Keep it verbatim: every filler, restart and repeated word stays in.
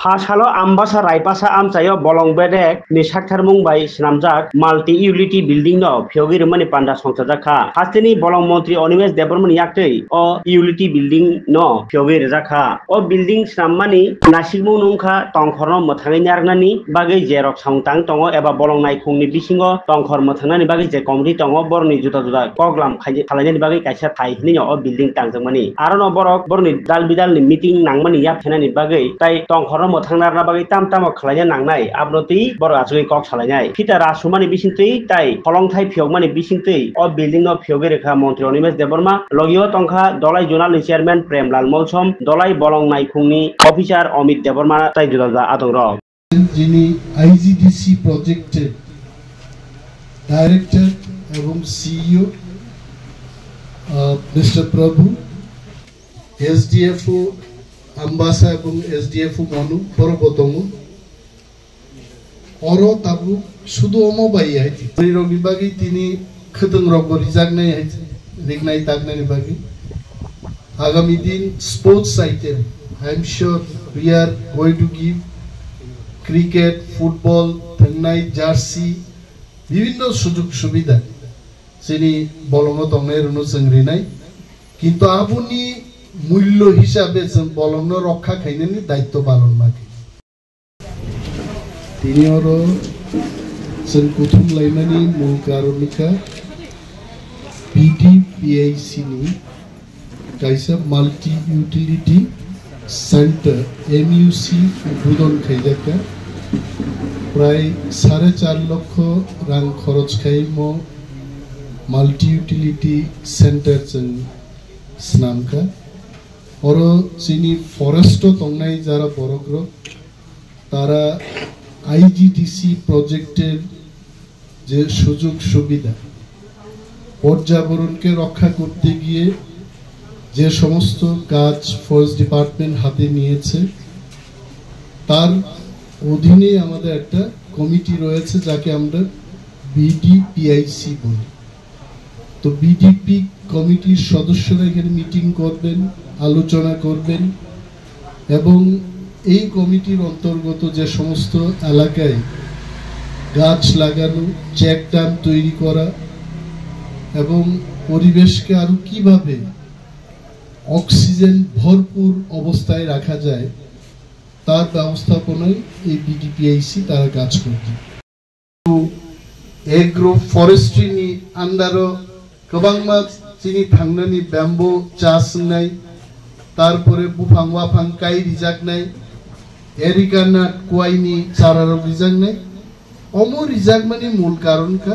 Pha salo Ambasa Raipasa amchaio bolong bedek ni saktharmung bai swnamjak multi utility building no phiyogwi rwmani panda songchajakha. Hasteni bolong montri Animesh Debbarmani yaktwi o utility building no phiyogwi rwjakha. O building swnammani nasikmung wngkha tongkhorno mwthangwi narwknani bagwi jerok samung tang tongo eba bolong naikhungni bisingo tongkhor mwthangnani bagwi je committee tongo borokni juda juda koklam khai-, khalainani bagwi kaisa thai hinwi o building tangjakmani. Arono borok borokni dal bidalni meeting nangmani yak khainani bagwi tai tongkhorno mwthang narwkna bagwi tam tamo khwlaina nangnai, abono twi borok achugwi kok salainai. Phita rasumani bisingtwi tai kholongthai phiyokmani bisingtwi o building no phiyogwi rwkha montri Animesh Debbarma. Logio tongkha Dolai Zonal ni Chairman Premlal Molsom, Dolai Bolong Naikhung ni Officer Amit Debbarma tai juda juda adongrok. যিনি আইজিডিসি প্রজেক্টের ডাইরেক্টর এবং সিইও, আহ, মিস্টার প্রভু, এসডিএফও আম্বাসা এবং এসডিএফও মনু, বড় বতমু, oro tabuk sudu omo bai hai. Rogni bagwi tini khwtwng rokbo rijaknai hai, riknai taknani bagwi. Agami din sports item, I am sure we are going to give cricket, football, thangnai, jersey, bibhinno sujog subida chini bolongo tongnai rokno chwng rinai. Kintu aboni mullo hisabe chwng bolongno rokha khainani daitto palon ma khe. Tini oro chwng kuthum laimani mul karon wngkha B D P I C ni kaisa multi utility center, M U C, udbodon khaijakha. Prai sare char lokho rang khoroch khaimo multi utility center chwng swnamkha. Oro chini forest o tongnai jara borokrok, tara I G D C project er je sujog subida, পর্যাবরণকে রক্ষা করতে গিয়ে যে সমস্ত কাজ forest department হাতে নিয়েছে, তার অধীনেই আমাদের একটা কমিটি রয়েছে, যাকে আমরা বিডিপিআইসি বলি। তো বিডিপি কমিটির সদস্যরা এখানে মিটিং করবেন, আলোচনা করবেন এবং এই কমিটির অন্তর্গত যে সমস্ত এলাকায় গাছ লাগানো, চেক ড্যাম তৈরি করা এবং পরিবেশকে আরো কিভাবে অক্সিজেন ভরপুর অবস্থায় রাখা যায়, তার ব্যবস্থাপনায় এই বিডিপিআইসি তারা কাজ করবে। Agro forestry ni under o kwbangma chini thangnani bamboo chas wngnai, tarpore buphang waphang kai rijaknai, erica nut kuaini chararok rijaknai. Omo rijakmani mul karon kha